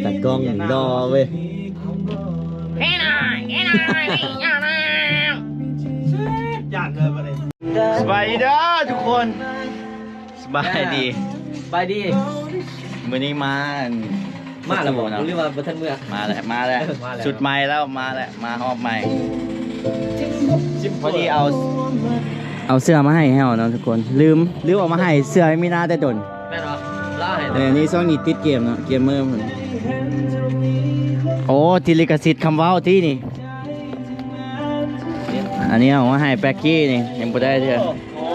ຕາກ້ອງຫຼໍ່ເວີຍ. ສະບາຍດີເດີທຸກຄົນ ສະບາຍດີ ສະບາຍດີ. ມື້ນີ້ມາອັນ ມາແລ້ວບໍ່ ຫຼືວ່າບໍ່ທັນເມືອ? ມາແລ້ວ ມາແລ້ວ ເອີ ມາແລ້ວ ຊຸດໃໝ່ແລ້ວ ມາແລ້ວ ມາຮອບໃໝ່. ພໍດີເອົາ ເອົາເສື້ອມາໃຫ້ເຮົາເນາະທຸກຄົນ ລືມ ລືມເອົາມາໃຫ້ ເສື້ອມີນາແຕ່ດົນ. ແມ່ນບໍ່? ລາວໃຫ້ ເອີ ນີ້ຊ່ວງນີ້ຕິດເກມເນາະ ເກມເມີພຸ້ນ. ໂອ້ ຕິດລິຂະສິດຄຳເວົ້າຕິນີ້. ອັນນີ້ເອົາມາໃຫ້ແປັກກີ້ນີ້ ຍັງບໍ່ໄດ້ເທື່ອ. ໂອ້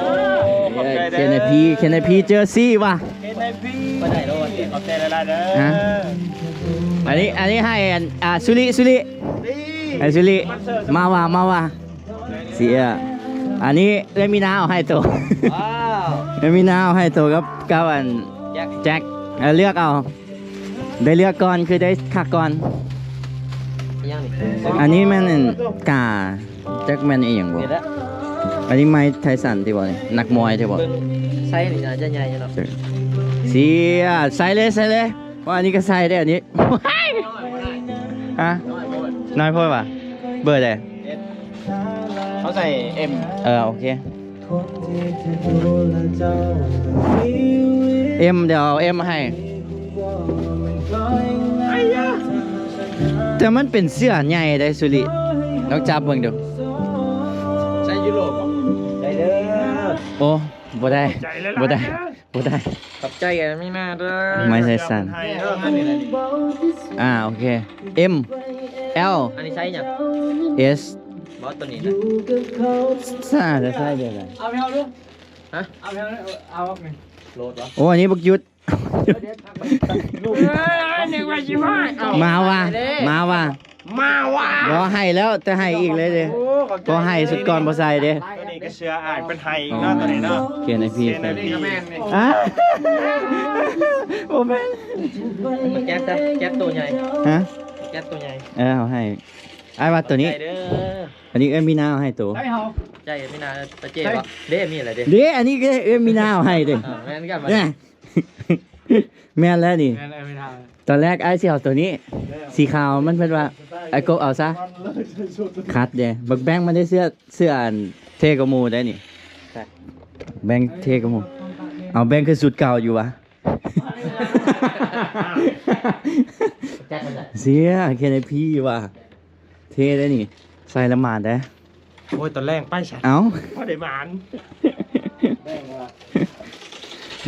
ຂອບໃຈເດີ KNP KNP ເຈີຊີວ່າ KNP ບໍ່ໄດ້ໂລດ ຂອບໃຈຫຼາຍໆເດີ. ຮະ? ອັນນີ້ ອັນນີ້ໃຫ້ອັນ ອ່າ ສຸລິ ສຸລິ ໃຫ້ສຸລິ ມາວ່າ ມາວ່າ. ເສຍ ອັນນີ້ເອື້ອຍມີນາເອົາໃຫ້ໂຕ. ວ້າວ ເອື້ອຍມີນາເອົາໃຫ້ໂຕກັບ ກັບອັນ ແຈັກ ແຈັກ ເອີ ເລືອກເອົາ ໄດ້ເລືອກກ່ອນ ຄືໄດ້ຄັກກ່ອນ. ອີຫຍັງນີ້? ອັນນີ້ແມ່ນອັນກາ ຈັກແມ່ນອີຫຍັງບໍ່? ນີ້ແຫຼະ ອັນນີ້ໄມໄທສັນຕິບໍ່ນີ້? ນັກມວຍຕິບໍ່? ເບິ່ງໄຊນີ້ໜ້າຈະໃຫຍ່ຢູ່ເນາະ. ເສຍ ໃສ່ເລີຍ ໃສ່ເລີຍ. ວ່າອັນນີ້ກໍໃສ່ໄດ້ ອັນນີ້ ຮະ ນ້ອຍໂພດຫວາ? ເບີໃດ? ເຮົາໃສ່ M. ເອີ ໂອເຄ M ດຽວເອົາ M ໃຫ້. ແຕ່ມັນເປັນເສື້ອໃຫຍ່ເດ້ ສຸລິ ລອງຈັບເບິ່ງດູ. ໃສ່ຢູໂຣບບໍ່? ໄດ້ເດີ. ໂອ້ ບໍ່ໄດ້ ບໍ່ໄດ້ ບໍ່ໄດ້. ຂອບໃຈ ມີນາເດີ. ໄມ້ໄທສັນ ອ່າ ໂອເຄ M L ອັນນີ້ໃຊ້ຫຍັງ? S ບໍ່ ໂຕນີ້ນະ ຊາ ແຕ່ໃຊ້ດຽວກັນ. ເອົາໃຫ້ເຮົາດູ. ຮະ? ເອົາໃຫ້ເຮົາ ເອົານີ້ໂຫຼດບໍ່? ໂອ້ ອັນນີ້ບັກຢຸດ. ເອີ ນຶກວ່າຊິມາ ເອົາ ມາວ່າ ມາວ່າ ມາວ່າ ບໍ່ໃຫ້ແລ້ວ ແຕ່ໃຫ້ອີກເລີຍເດ້. ໂອ້ ຂອບໃຈ ບໍ່ໃຫ້ຊຸດກ່ອນບໍ່ໃສ່ເດ້. ໂຕນີ້ກໍເຊື່ອອ້າຍເພິ່ນໃຫ້ອີກເນາະ ໂຕນີ້ເນາະ. ຂຽນໃຫ້ພີ່ ຂຽນໃຫ້ພີ່. ອ່າ ບໍ່ແມ່ນ ມາແກັບຊະ ແກັບໂຕໃຫຍ່. ຮະ? ແກັບໂຕໃຫຍ່. ເອີ ເອົາໃຫ້ ອ້າຍວ່າໂຕນີ້ ໃສ່ເດີ. ອັນນີ້ເອື້ອຍມີນາເອົາໃຫ້ໂຕ. ໃສ່ເຮົາ ໃສ່ເອື້ອຍມີນາ ຕາເຈ້ບໍ່? ເດ້ ມີແຫຼະເດ້. ເດ້ ອັນນີ້ກໍເອື້ອຍມີນາເອົາໃຫ້ເດ້. ອ່າ ແມ່ນກັນ ແມ່ນ ແມ່ນແລ້ວນີ້. ແມ່ນເອື້ອຍມີນາ. ຕອນແລກອ້າຍຊິເອົາໂຕນີ້ ເອີ ສີຂາວ ມັນເພິ່ນວ່າ ອ້າຍກົບເອົາຊະ. ຄັດເດ້ ບັກແບງມັນໄດ້ເສື້ອ ເສື້ອອັນເທ່ກວ່າໝູ່ໄດ໋ນີ້. ແບງເທ່ກວ່າໝູ່. ເອົາ ແບງຄືຊຸດເກົ່າຢູ່ຫວາ? ເສຍ ແຄ່ໃນພີວ່າ ເທ່ໄດ໋ນີ້ ໃສ່ລະໝານໄດ໋. ໂອ້ຍ ຕອນແລງໄປຊະ. ເອົ້າ ພໍໄດ້ໝານ.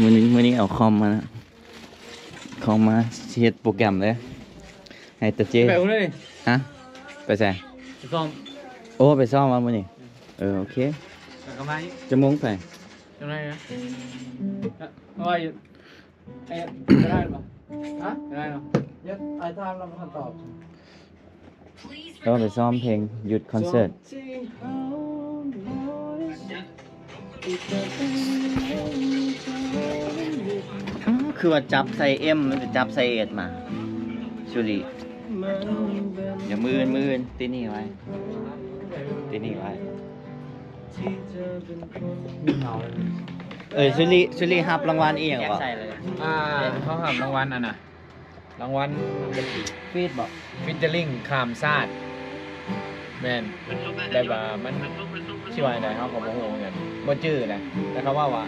ມື້ນີ້ ມື້ນີ້ເອົາຄອມມານະ ຄອມມາຊິເຮັດໂປຣແກຣມເດ້ ໃຫ້ຕາເຈ້. ໄປພຸ້ນເດ້ນີ້. ຮະ? ໄປໃສ? ໄປຊ້ອມ. ໂອ້ ໄປຊ້ອມວ່າມື້ນີ້. ເອີ ໂອເຄ. ແລ້ວກໍມາອີກ. ຈັກໂມງໄປ? ຈັກໂມງນະ? ເອົາໄວ້ຢູ່. ເອີ ຈະໄດ້ບໍ່? ຮະ? ຈະໄດ້ບໍ່? ຍັງ ອ້າຍຖາມລະບໍ່ທັນຕອບ. ກໍໄປຊ້ອມເພງຢຸດຄອນເສີດ. ອ້າວ ຄືວ່າຈັບໃສ່ M ແລ້ວໄປຈັບໃສ່ S ມາ ສຸລິ. ດຽວມື້ອື່ນ ມື້ອື່ນຕິດໜີ້ໄວ້ ຕິດໜີ້ໄວ້. ເອີ ສຸລິ ສຸລິຮັບລາງວັນອີ່ຫຍັງເກາະ? ອ່າ ເຮົາຮັບລາງວັນອັນນ່າ ລາງວັນ ຟີດບໍ? ຟີເຈີລິງຂ້າມຊາດ. ແມ່ນ ແບບວ່າມັນຊິວ່າແນວໃດ ເຮົາກໍບໍ່ຮູ້ຄືກັນ ບໍ່ຈື່ນະ. ແຕ່ເຂົາເວົ້າວ່າ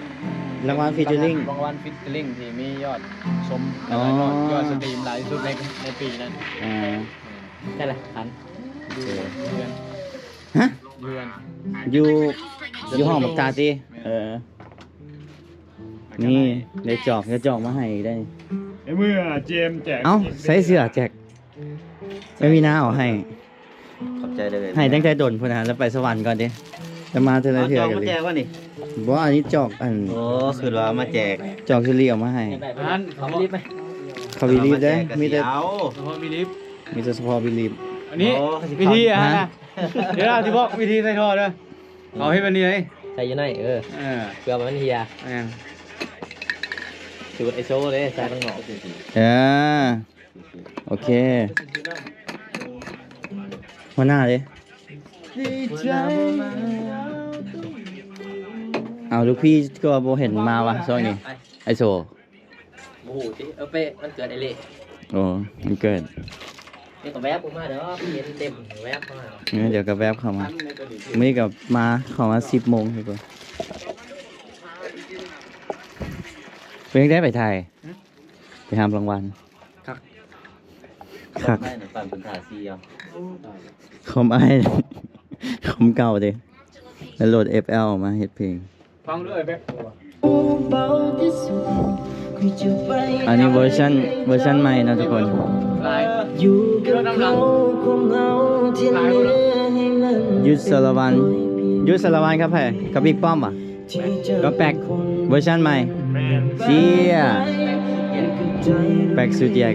ລາງວັນຟີເຈີລິງ ລາງວັນຟີເຈີລິງທີ່ມີຍອດຊົມ ອໍ ແລ້ວກໍຍອດ ຍອດສະຕຣີມຫຼາຍທີ່ສຸດໃນ ໃນປີນັ້ນ. ອ່າ ແມ່ນ ແຕ່ລະຄັນ ຢູ່ເຮືອນ. ຮະ? ຢູ່ເຮືອນ ຢູ່ ຢູ່ຫ້ອງບັກຕາຕິ? ແມ່ນ ເອີ. ນີ້ ໄດ້ຈອກ ໄດ້ຈອກມາໃຫ້ອີກໄດ໋. ໃນເມື່ອເຈມແຈກ ເອົ້າ ໃສ່ເສື້ອແຈກ ໄດ້ມີນາເອົາໃຫ້. ຂອບໃຈເດີ ໃຫ້ຕັ້ງແຕ່ດົນພຸ້ນນະ ແລ້ວໄປສະຫວັນກ່ອນເດ້ ແລ້ວມາເທື່ອລະເທື່ອ. ເອົາຈອກມາແຈກວະນີ້? ບໍ່ ອັນນີ້ຈອກອັນ ໂອ້ ຄືວ່າມາແຈກ ຈອກທີ່ລີເອົາມາໃຫ້. ອັນ ເຂົາມີລີບໄດ້ ມີແຕ່ ເອົາ ສະເພາະມີລີບ ມີແຕ່ສະເພາະມີລີບ. ອັນນີ້ ໂອ້ ວິທີ ຮະ? ອ່າ ດຽວຊິບອກວິທີໃສ່ທໍ່ເດີ. ເອົາໃຫ້ມັນນີ້ເລີຍ ໃສ່ຢູ່ໃນ ເອີ ເອີ ເພື່ອມັນເຮຍ. ແມ່ນ ສູດໄອໂຊເດ້ ໃສ່ຂ້າງນອກ. ເອີ ໂອເຄ ຫົວໜ້າເດ້. ເອົາ ລູກພີ່ກໍບໍ່ເຫັນມາວ່າຊ່ວງນີ້ ໄອໂຊ. ບໍ່ຮູ້ຕິ ເອີ ໄປວັນເກີດໄອເລ. ໂອ້ ມັນເກີດ ດຽວກໍແວບອອກມາເດີ ເຫັນເຕັມແວບເຂົ້າມາ ເອີ ດຽວກໍແວບເຂົ້າມາ ມື້ນີ້ກໍມາ ເຂົ້າມາສິບໂມງ ທຸກຄົນ. ເປັນຈັ່ງໃດໄປໄທ? ໄປຮັບລາງວັນ ຄັກ ຄັກ ຄອມອ້າຍ ຄອມເກົ່າເດ້ ແລ້ວໂຫຼດເອັຟແອວມາເຮັດເພງ ຟັງເລີຍແບບ ອັນນີ້ເວີຊັນ ເວີຊັນໃໝ່ເນາະທຸກຄົນ. ຢຸດສາລະວັນ ຢຸດສາລະວັນກັບໃຜ? ກັບບິກປ້ອມຫວາ? ກໍແປັກເວີຊັນໃໝ່ ແມ່ນ ເຊຍ ແປັກສຸດແຍກ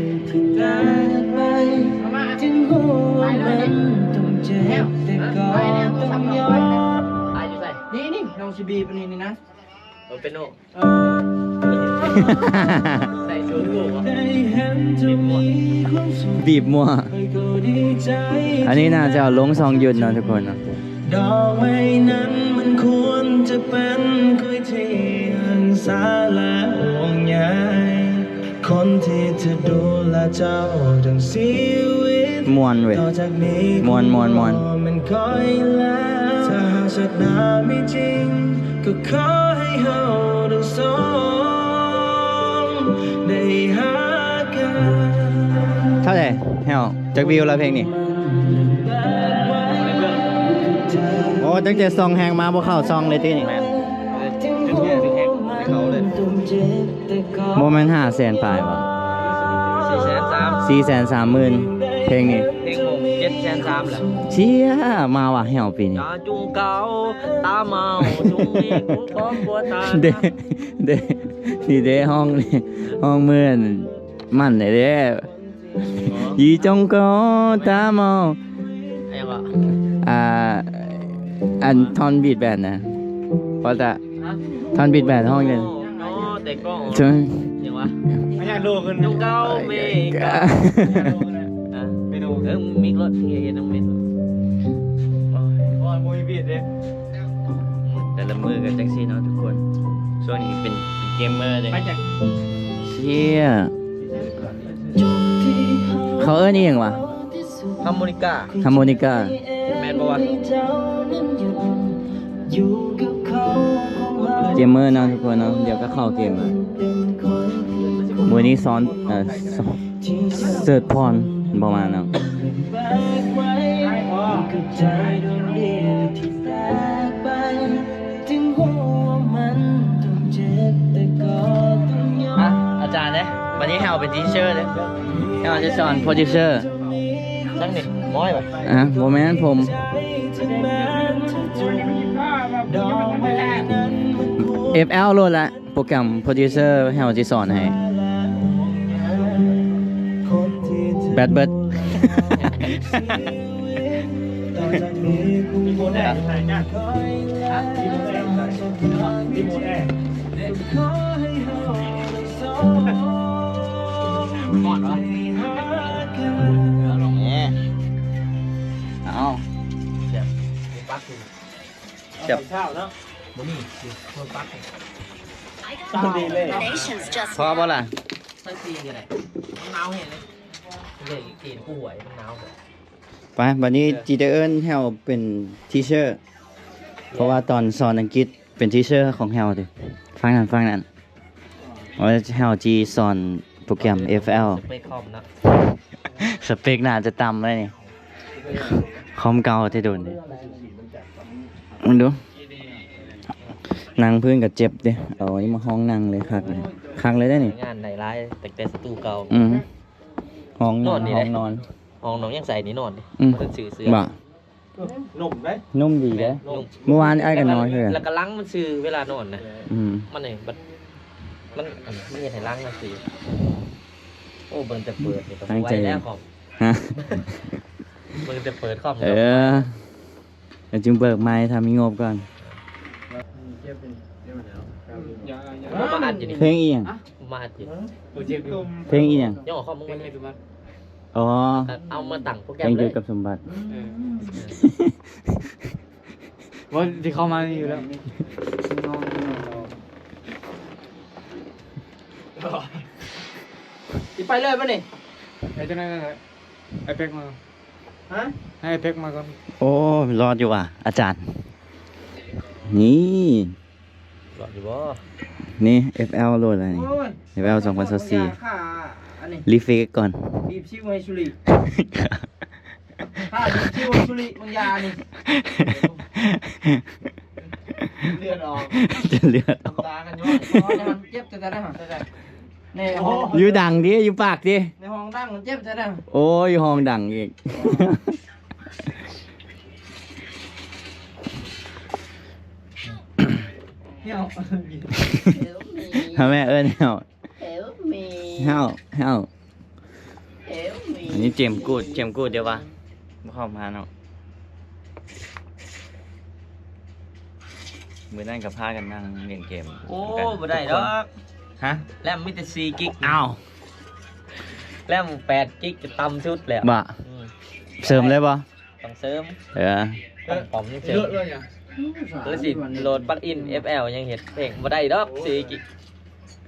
ນີ້ໆ ນ້ອງຊິບີບອັນນີ້ນີ້ນະ ໂອເປໂນ ເອີ ໃສ່ສູດໂກ ບີບມົ້ວ ອັນນີ້ໜ້າຈະເອົາລົງຊ່ອງຢຸດເນາະທຸກຄົນເນາະ. ດອກໄມ້ນັ້ນມັນຄວນຈະເປັນກ້ອຍທີ່ຮັກສາ ແລະ ຫ່ວງໃຍ ຄົນທີ່ຈະດູແລເຈົ້າທັງຊີວິດ ມ່ວນເວີຍ ຕໍ່ຈາກນີ້ ມ່ວນໆໆ ກໍແມ່ນຂ້ອຍແລ້ວ ຖ້າຫາກຊາດໜ້າມີຈິງ ກໍຂໍໃຫ້ເຮົາທັງສອງໄດ້ຮັກກັນ. ເທົ່າໃດແຮວ? ຈັກວິວລະເພງນີ້? ໂອ້ ຕັ້ງແຕ່ຊ່ອງແຮງມາບໍ່ເຂົ້າຊ່ອງເລີຍຕິນີ້? ບໍ່ແມ່ນຫ້າແສນປາຍບໍ່? ສີ່ແສນສາມ ສີ່ແສນສາມໝື່ນ ເພງນີ້ ເພງໂມງ ເຈັດແສນສາມແລ້ວ. ເຊຍ ມາວ່າແຮວປີນີ້ ເດ ເດ ນີ້ເດ ຮ້ອງ ຮ້ອງມື້ມັນນີ້ເດ້. ອໍ ຢີຈົງໂກຕາເມົາ ອັນຫຍັງວະ? ອ່າ ອັນທ່ອນບີດແບນນະ ພໍຕະ ຮະ? ທ່ອນບີດແບນຮ້ອງເລີຍ ອໍ ແຕ່ກໍ ເຊິ່ງ ຫຍັງວະ? ອັນຫຍັງໂລຂຶ້ນ ຈົງເກົາເມກາ ເມນູ ເອີ ມີລົດເຮັດນຳເມນູ ໂອ້ຍ ບໍ່ມີບີດເດ້. ແຕ່ລະມື້ກໍຈັ່ງຊີ້ເນາະທຸກຄົນ ຊ່ວງນີ້ເປັນ ເປັນເກມເມີເດ້. ເຊຍ ເຂົາເອີ້ນອີ່ຫຍັງວະ? ຮາໂມນິກາ ຮາໂມນິກາ ແມ່ນບໍ່ວະ? ເກມເມີເນາະທຸກຄົນເນາະ ດຽວກໍເຂົ້າເກມລະ. ມື້ນີ້ສອນ ເອີ ເສີດພອນບໍ່ມາເນາະ. ອາຈານເດ້ ບັດນີ້ໃຫ້ເຮົາເປັນທີເຊີເດ້ ໃຫ້ເຮົາຈະສອນໂປຣດິວເຊີ. ຈັ່ງນີ້ ໝໍຍວະ? ອາ ບໍ່ແມ່ນ ຜົມ ເອັຟແອວໂລດລະ. ໂປຣແກຣມໂປຣດິວເຊີ ໃຫ້ເຮົາຊິສອນໃຫ້ ແບັດເບິດ. ເອົາ ແຊບ ເຊົ້າເນາະ ມື້ນີ້ຊິເປີດປັກ ພໍບໍ່ລະ? ໃສ່ຕີນກໍໄດ້ ມັນໜາວແຮງເດ້ ເລີຍເກນຜູ້ຫວຍ ມັນໜາວ. ໄປ ບັດນີ້ ເອີ ຈີໄດເອິນແຮວເປັນທີເຊີ ເພາະວ່າຕອນສອນອັງກິດເປັນທີເຊີຂອງແຮວເດ້ ຟັງນັ້ນ ຟັງນັ້ນ. ໂອ້ຍ ເຮົາຊິສອນໂປຣແກຣມເອັຟແອວ ສະເປັກຄອມເນາະ ສະເປັກໜ້າຈະຕ່ຳເລີຍນີ້ ຄອມເກົ່າແຕ່ດົນເດ້. ເບິ່ງດູ ນັ່ງພື້ນກໍເຈັບເດ້. ເອົາອັນນີ້ມາຮອງນັ່ງເລີຍ ຄັກເລີຍ ຄັກເລີຍເດ້ນີ້ ງານໄດ້ຫຼາຍ ຕັ້ງແຕ່ສະຕູເກົ່າ. ອືມ ຫ້ອງນອນ ນອນນີ້ ຫ້ອງນອນ ຫ້ອງນ້ອງຍັງໃສ່ນີ້ນອນນີ້ ອືມ ບໍ່ທັນຊື້ເສື້ອ ບໍ່ ນຸ່ມເດ້ ນຸ່ມດີເດ້ ນຸ່ມ ເມື່ອວານອ້າຍກໍນອນຄືກັນ ແລ້ວກໍຫຼັງມັນຊື່ເວລານອນນະ. ອືມ ມັນນີ້ບັດ ມັນ ອັນ ມັນເຮັດໃຫ້ຫຼັງມັນຊື່. ໂອ້ ເບິ່ງແຕ່ເປີດນີ້ກໍບໍ່ໄຫວແລ້ວຄອມ ຮະ ເບິ່ງແຕ່ເປີດຄອມ ເອີ ແລ້ວຈຶ່ງເບີກໃໝ່ ຖ້າມີງົບກ່ອນ. ເພງອີ່ຫຍັງ? ມາອັດຢູ່ ເພງອີ່ຫຍັງ? ອໍ ເອົາມາຕັ້ງໂປຣແກຣມເລີຍ ເພງຢູ່ກັບສົມບັດ. ເອີ ບໍ່ ຊິເຂົ້າມາຢູ່ແລ້ວ ຊິໄປເລີຍບໍ່ນີ້? ໃຫ້ເຈົ້າໜ້າທີ່ ໄອ້ເປັກມາ ຮະ? ໃຫ້ໄອ້ເປັກມາກ່ອນ. ໂອ້ ລອດຢູ່ຫວາ ອາຈານ. ນີ້ ລອດຢູ່ບໍ່? ນີ້ ເອັຟແອລ ໂຫຼດແລ້ວນີ້. ໂອ້ຍ ເອັຟແອລ ສອງພັນຊາວສີ່ ຂ້າອັນນີ້ ຣີເຟຣຊກ່ອນ ບີບຊິວໃຫ້ສຸລິ ຂ້າບີບຊິວໃຫ້ສຸລິ ບາງຢ່ານີ້ ເລືອດອອກ ຈະເລືອດອອກ ຕາກັນຢູ່ ເຈັບແທ້ໆ ໃນຫ້ອງ ຢູ່ດັງຕິ ຢູ່ປາກຕິ ໃນຫ້ອງດັງເຈັບແທ້ໆ. ໂອ້ຍ ຫ້ອງດັງອີກ. ແຫ້ວ ຫາແມ່ເອີ້ນແຫ້ວ Help me ແຫ້ວ ແຫ້ວ Help me ອັນນີ້ເຈມກູດ ເຈມກູດເດ້ວະ ບໍ່ເຂົ້າມາເນາະ. ມື້ນັ້ນກໍພາກັນນັ່ງຫຼິ້ນເກມ ໂອ້ ນຳກັນ ບໍ່ໄດ້ດອກ. ຮະ? ແລມມີແຕ່ສີ່ກິກ ອ້າວ ແລມແປດກິກກໍຕ່ຳສຸດແລ້ວ ບໍ່? ອືມ ເສີມເລີຍບໍ່? ຕ້ອງເສີມ ເອີ ຂອງປອມຍັງເສີມ ຫຼືຊິໂຫຼດປລັກອິນ ເອັຟແອລ ຍັງເຮັດເພງບໍ່ໄດ້ດອກ ສີ່ກິກ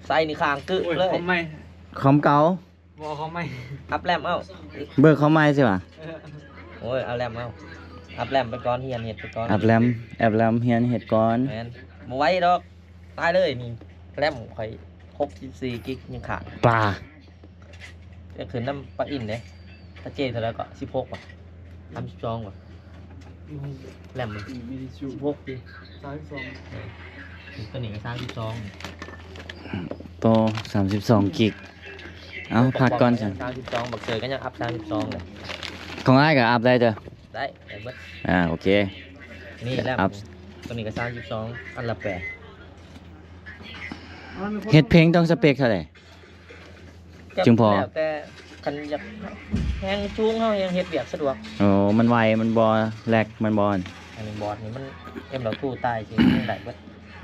ໃສ່ນີ້ຄ້າງກຶເລີຍ. ຄອມໃໝ່ ຄອມເກົ່າ ບໍ່ ຄອມໃໝ່ ອັບແລມເອົາ ເບີກຄອມໃໝ່ຊິຫວາ. ເອີ ໂອ້ຍ ເອົາແລມເອົາ ອັບແລມໄປກ່ອນ ຮຽນເຮັດໄປກ່ອນ ອັບແລມ ອັບແລມ ຮຽນເຮັດກ່ອນ. ແມ່ນ ບໍ່ໄຫວດອກ ຕາຍເລີຍນີ້ ແລມຂ້ອຍຫົກສິບສີ່ກິກຍັງຂາດ ປາ ຢາກຂຶ້ນນຳປລັກອິນເດ້. ຕາເຈ້ເທົ່າໃດກໍ ສິບຫົກ ຫວາ ສາມສິບສອງ ຫວາ ແລມ ສິບຫົກຕິ ສາມສິບສອງ ເອີ ຕົວນີ້ກໍສາມສິບສອງ ໂຕ ສາມສິບສອງກິກ. ເອົາ ພັກກ່ອນຊັ້ນ ສາມສິບສອງ ບັກເສີຍກໍຍັງອັບສາມສິບສອງເລີຍ. ຂອງອ້າຍກໍອັບໄດ້ເດີ ໄດ້ ໄດ້ເບິດ. ອ່າ ໂອເຄ ນີ້ແຫຼະ ອັບ ຕົວນີ້ກໍສາມສິບສອງ ອັນລະແປດ. ເຮັດເພງຕ້ອງສະເປັກເທົ່າໃດ ຈຶ່ງພໍ? ແລ້ວແຕ່ ຄັນຢາກແຮງສູງເຮົາຍັງເຮັດວຽກສະດວກ. ໂອ້ ມັນໄວ ມັນບໍ່ແລັກ ມັນບໍ່ ອັນນີ້ບອດນີ້ມັນ ເອັມ ດອດທູ ຕາຍຊິຍັງໄດ້ເບິດ.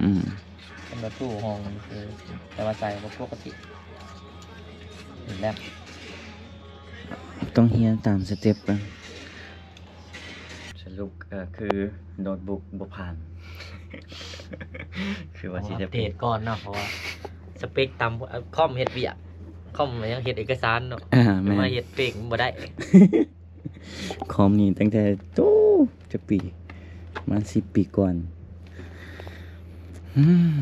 ອືມ ເອັມ ດອດທູ ຫ້ອງມັນຄື ແຕ່ວ່າໃສ່ບໍ່ປົກກະຕິ ນີ້ແຫຼະ ຕ້ອງຮຽນຕາມສະເຕັບ. ສະຫຼຸບກໍຄືໂນ້ດບຸກບໍ່ຜ່ານ ຄືວ່າຊິໄດ້ ອັບເດດກ່ອນເນາະ ເພາະວ່າສະເປັກຕ່ຳ ຄອມເຮັດວຽກ ຄອມຍັງເຮັດເອກະສານເນາະ. ອ່າ ແມ່ນ ມາເຮັດເພງບໍ່ໄດ້. ຄອມນີ້ຕັ້ງແຕ່ ໂອ້ ຈັກປີ ປະມານສິບປີກ່ອນ. ອືມ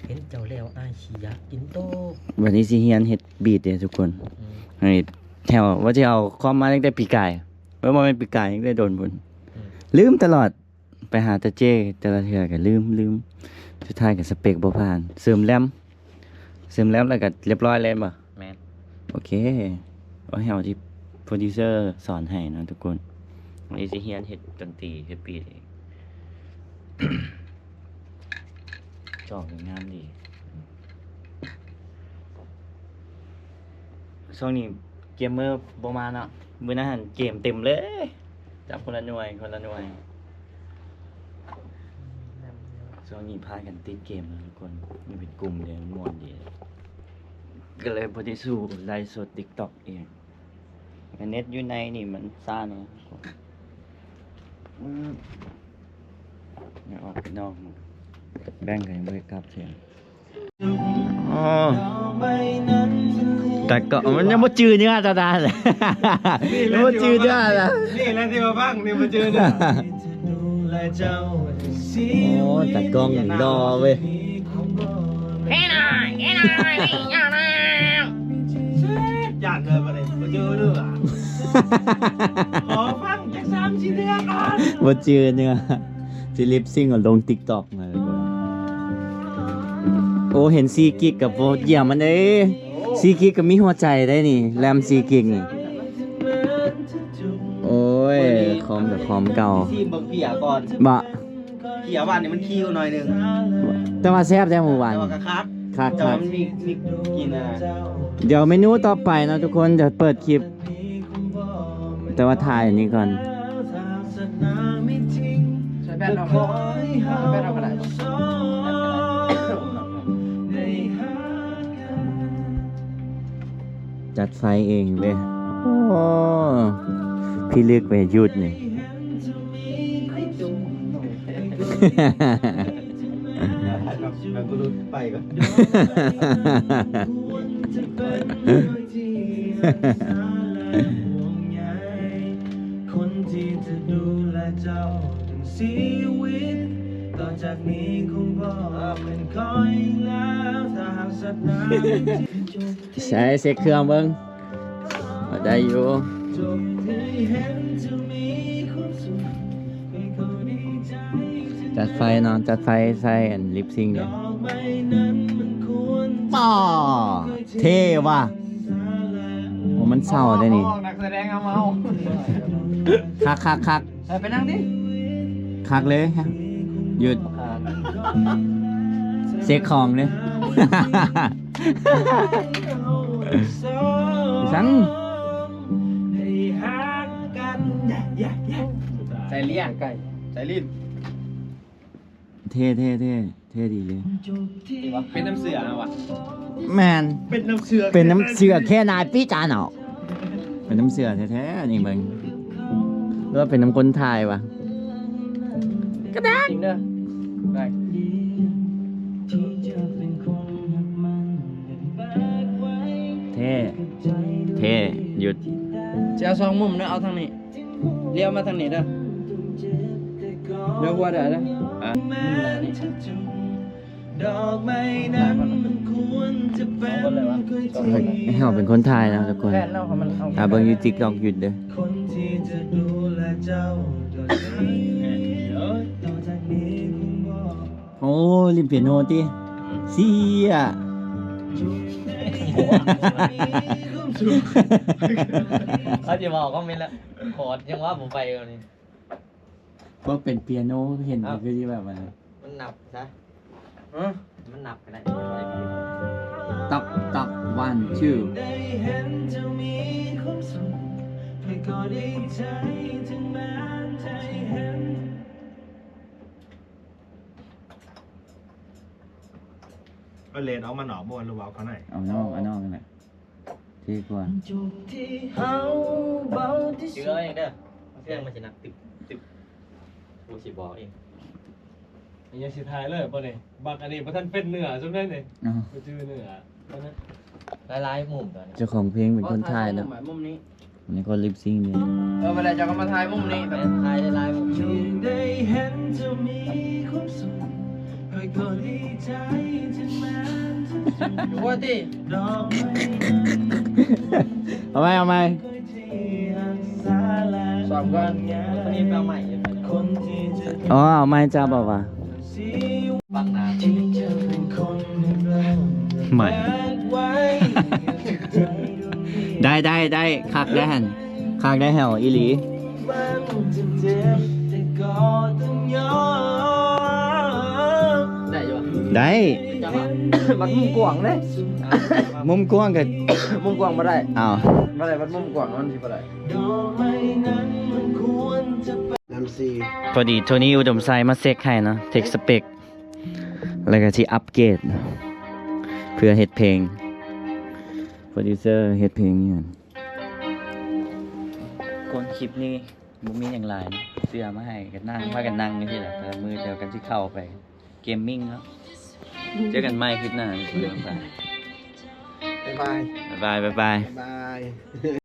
ເຫັນເຈົ້າແລ້ວອ້າຍຊິຢາກກິນໂຕ. ບັດນີ້ຊິຮຽນເຮັດບີດເດ້ທຸກຄົນ. ອືມ ໃຫ້ແຖວວ່າຊິເອົາຄອມມາຕັ້ງແຕ່ປີກາຍ ເອີ ບໍ່ແມ່ນປີກາຍ ຕັ້ງແຕ່ດົນພຸ້ນ. ອືມ ລືມຕະຫຼອດ ໄປຫາຕາເຈ້ແຕ່ລະເທື່ອກໍລືມ ລືມ ສຸດທ້າຍກໍສະເປັກບໍ່ຜ່ານ. ເສີມແຣມ ເສີມແຣມແລ້ວກໍລຽບຮ້ອຍເລີຍແມ່ນບໍ່? ແມ່ນ. ໂອເຄ ເອົາໃຫ້ເຮົາທີ່ໂປຣດິວເຊີສອນໃຫ້ເນາະທຸກຄົນ. ອັນນີ້ຊິຮຽນເຮັດດົນຕີ ເຮັດບີດເອງ. ຈອກນີ້ງາມດີ. ຊ່ວງນີ້ເກມເມີບໍ່ມາເນາະ. ມື້ນັ້ນຫັ້ນເກມເຕັມເລີຍ ຈັບຄົນລະໜ່ວຍ ຄົນລະໜ່ວຍ. ຊ່ວງນີ້ພາກັນຕິດເກມເນາະທຸກຄົນ ຢູ່ເປັນກຸ່ມເດ້ ມ່ວນດີ ກໍເລີຍບໍ່ໄດ້ສູ້ໄລຟ໌ສົດຕິກຕັອກເອງ. ແລະເນັດຢູ່ໃນນີ້ມັນຊ້າແດ່. ອືມ ອອກໄປນອກ ແບັງກໍຍັງບໍ່ໄດ້ກັບເທື່ອ. ອໍ ແຕ່ກໍມັນຍັງບໍ່ຈື່ເນື້ອຕາດານ ບໍ່ຈື່ເນື້ອລະ. ນີ້ແຫຼະທີ່ວ່າຟັງ ນີ້ບໍ່ຈື່ເນື້ອ. ໂອ້ ຕາກ້ອງນີ້ຫຼໍ່ເວີຍ. ເຮັດໜ້ອຍ ເຮັດໜ້ອຍ ຢ່ານເລີຍບັດນີ້ ບໍ່ຈື່ເນື້ອ. ຂໍຟັງຈັກສາມສີ່ເທື່ອກ່ອນ ບໍ່ຈື່ເນື້ອ. ຊິລິບຊິງເອົາລົງຕິກຕັອກ. ໂອ້ ເຫັນສີ່ກິກກໍບໍ່ຢ້ຽມມັນເດ້. ສີ່ກິກກໍມີຫົວໃຈໄດ໋ນີ້ ແຣມສີ່ກິກນີ້. ໂອ້ຍ ຄອມກໍຄອມເກົ່າ ຊີມເບິ່ງເພຍກ່ອນ ບໍ່ ເພຍວານນີ້ມັນຄີວໜ້ອຍໜຶ່ງ ແຕ່ວ່າແຊບແທ້ມື້ວານ ແຕ່ວ່າກໍຄັກ ຄັກ ແຕ່ວ່າມັນມີ ມີກິນນະ. ດຽວເມນູຕໍ່ໄປເນາະທຸກຄົນ ດຽວເປີດຄລິບ ແຕ່ວ່າຖ່າຍອັນນີ້ກ່ອນ. ໃສ່ແບດອອກ ໃສ່ແບດອອກກໍໄດ້ ຈັດໄຟເອງເດ້. ໂອ້ ພິລຶກເວຍຢຸດນີ້ ໄປກ່ອນ. คนที่จะดูแลเจ้าทั้งชีวิต ต่อจากนี้คงบอกเป็นคอยแล้ว ถ้าหากสัปดาห์หนึ่งที่จบ ใส่เช็คเครื่องเบิ่ง ได้อยู่ จบที่เห็นจะมีความสุข จัดไฟเนาะ จัดไฟใส่อันลิปซิงค์เนี่ย ดอกไม้นั้นมันควรจะ ป้า เท่ว่ะ โอ้ มันเศร้าเด้นี่ เอามาออก นักแสดงเอามาออก คัก คัก คัก เออ ไปนั่งดิ คักเลย หยุด เช็คของเด้ สัง ใส่เลี่ยน ใส่ลิ้น เท่ เท่ เท่ เท่ดีเลย เป็นน้ำเชื่อนะวะ แม่น เป็นน้ำเชื่อ เป็นน้ำเชื่อแค่นายพี่จาเนาะ เป็นน้ำเชื่อแท้ๆ นี่เบิ่ง หรือว่าเป็นน้ำคนไทยวะ กระดาษ จริงเด้อ ได้ เท่ เท่ หยุด จะเอาสองมุมเด้อ เอาทางนี้ เลี้ยวมาทางนี้เด้อ เดี๋ยวหัวเด้อ อ่ะ ดอกไม้นั้นมันควรจะเป็น เฮาเป็นคนถ่ายนะทุกคน แค่นเนาะ มันเอา ถ้าเบิ่งอยู่ TikTok หยุดเด้อ คนที่จะดูแลเจ้าก็ดี ต่อจากนี้คงบอก โอ้ เล่นเปียโนติ เสีย เขาสิบอกคอมเมนต์แล้ว คอร์ดยังว่าบ่ไปเลย พวกเป็นเปียโนเห็น เอ้า คือสิแบบว่า มันนับซะ ฮะ มันนับก็ได้ ต๊อกต๊อก วัน ทู ได้เห็นเจ้ามีความสุข ข้อยก็ดีใจ ถึงแม้จะเห็น เอาเลนส์ออกมานอกบ่ หรือว่าเอาเข้าใน เอานอก เอานอกนั่นแหละ ดีกว่า เชื่อเองเด้อ เชื่อมันสิหนัก ตึบ ตึบ กูสิบอกเอง อันนี้สิถ่ายเลยบ่นี่ บักอันนี้บ่ทันเป็นเนื้อซุมใดนี่ อ้าว บ่จือเนื้อ หลายๆ มุมตอนนี้ เจ้าของเพลงเป็นคนถ่ายเนาะ มุมนี้ อันนี้ก็ลิปซิงค์นี่ เออ เวลาเจ้าก็มาถ่ายมุมนี้ แบบถ่ายได้หลายมุม ได้เห็นเจ้ามีความสุข ข้อยก็ดีใจ ถึงแม้จะอยู่ว่าติ ดอกไม้ เอาใหม่ เอาใหม่ ซ้อมก่อน คนนี้ไปเอาใหม่ อ๋อ เอาใหม่จ้า บอกว่า บังหน้า ใหม่ ได้ ได้ ได้ คักได้หั่น คักได้แหวอีหลี ได้อยู่วะ ได้ จังหวะ มันมุมกว้างเด้ มุมกว้างก็ มุมกว้างบ่ได้ อ้าว บ่ได้ มันมุมกว้างมันสิบ่ได้ พอดีโทนี่อุดมไซมาเช็คให้เนาะ เช็คสเปค แล้วก็สิอัปเกรดเนาะ เพื่อเฮ็ดเพลง โปรดิวเซอร์เฮ็ดเพลงนี่หั่น คนคลิปนี้บ่มีหยังหลายเนาะ เสื้อมาให้ ก็นั่ง พากันนั่งจั่งซี้แหละ แต่ละมื้อเดี๋ยวกันสิเข้าไปเกมมิ่งเนาะ เจอกันใหม่คลิปหน้า บ๊ายบาย บ๊ายบาย บ๊ายบาย บ๊ายบาย